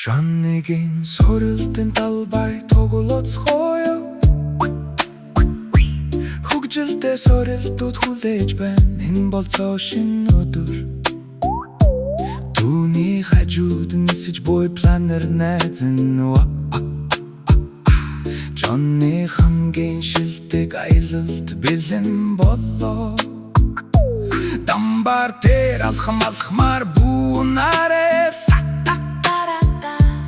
Жоннигийн сорилтын талбай тоглоцгоё. Хөгжилтэй сорилтууд хүлээж байна. Энэ бол цоо шинэ өдөр. Түүний хажууд нисэж буй планер найз нь. Жонни хамгийн шилдэг аялалд бэлэн боллоо. Дамбар дээр алхам алхмаар бүүнарэ.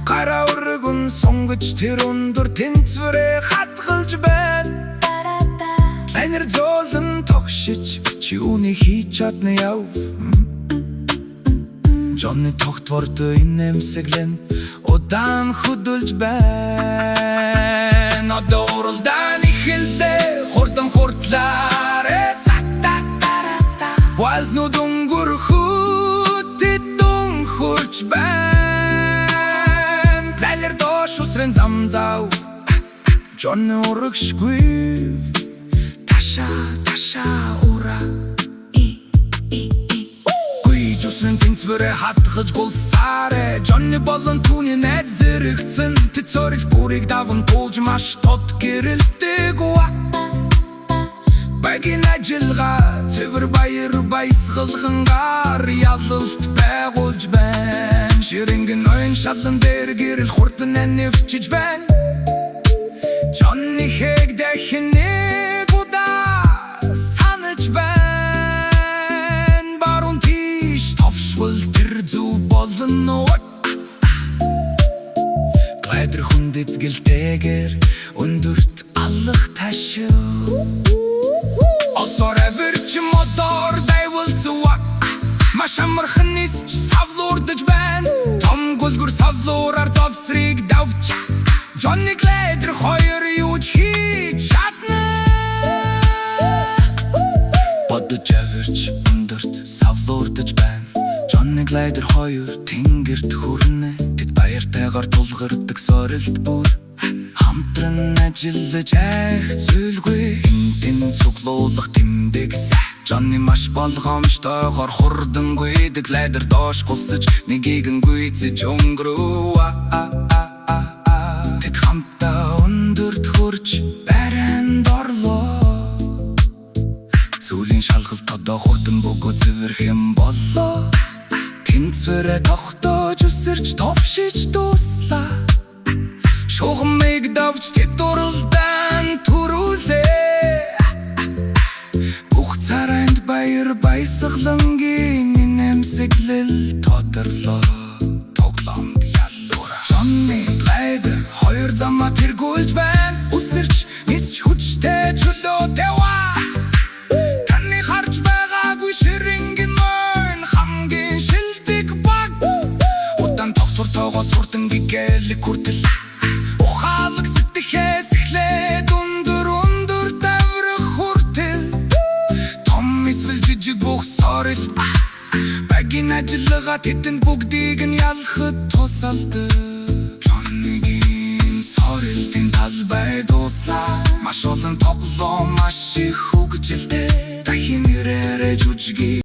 Гараа өргөн сунгаж, тэр өндөр тэнцвэрээ хадгалж байна. Планер зөөлөн тогшиж, чи үүнийг хийж чадна, яв. Жонни тогтвортой инээмсэглэн удаан хөдөлж байна. Одоо уралдаан эхэллээ, хурдан хурдлаарэ. Вальзнууд өнгөрөхөд тэд хурж байна. Планер доош үсрэн зам зав. Жонни урагш гүйв. Таашаа, таашаа ураа. Гүйж үсрэн тэнцвэрээ хадгалж гулсаарэ. Жонни болон түүний найз зэрэгцэн. Тэд сорилт бүрийг даван туулж маш тод гэрэлдэг. Багийн ажиллагаа цэвэр баяр баясгалангаар ялалт байгуулж байна. Ширэнгэн ноён шалан дээр гэрэл хурдан анивчиж байна. Жонни хэг дахин нэг удаа санаж байна. Баруун тийш товшвол тэр зөв болно. Глайдер хүнд итгэлтэйгээр өндөрт алах ташив. Олсоор авирч мотор дайвалцва. Маш амархан нисч савлуурдаж байна. Том гөлгөр савлуураар зовсрыг давч. Жонни, Глайдер хоёр юу ч хийж чадна. Бодож авирч өндөрт савлуурдаж байна. Жонни, Глайдер хоёр тэнгэрт хүрнэ. Тэд баяртайгаар тулгардаг сорилт бүр. Хамтран ажиллаж айх зүйлгүй. Энтэн цуглуулах тэмдэг. Жонни маш болгоомжтойгоор хурдан гүйдэг. Глайдер доош гулсаж, нэгийг нь гүйцэж өнгөрөв. Тэд хамтдаа өндөрт хүрч барайнд орлоо. Сүүлийн шалгалт одоо хурдан бөгөөд цэвэрхэн боллоо. Тэнцвэрээ тогтоож, үсэрч товшиж дууслаа. Шугамыг давж тэд уралдаан түрүүлээ. Бүх царайнд баяр баясгалангийн инээмсэглэл тодорлоо. Тоглоомд яллуура. Жонни, Глайдер хоёр замаа тэргүүлж байна. Үсэрч нисч хүчтэй чөлөөтэй. Таны харж байгаагүй ширэнгэн мөн хамгийн шилдэг баг. Удаан тогтвортойгоос хурдан гэгээлэг хүртэл. Ухаалаг сэтгэхээс эхлээд өндөр өндөр даврах хүртэл. Том эсвэл жижиг бүх сорилт. Багийн ажиллагаа тэдэнд бүгдийг нь ялахад тусалдаг. Жоннигийн сорилтын талбай дууслаа. Маш олон тоглоом, маш их хөгжилтэй. Дахин ирээрэй, жүжигийн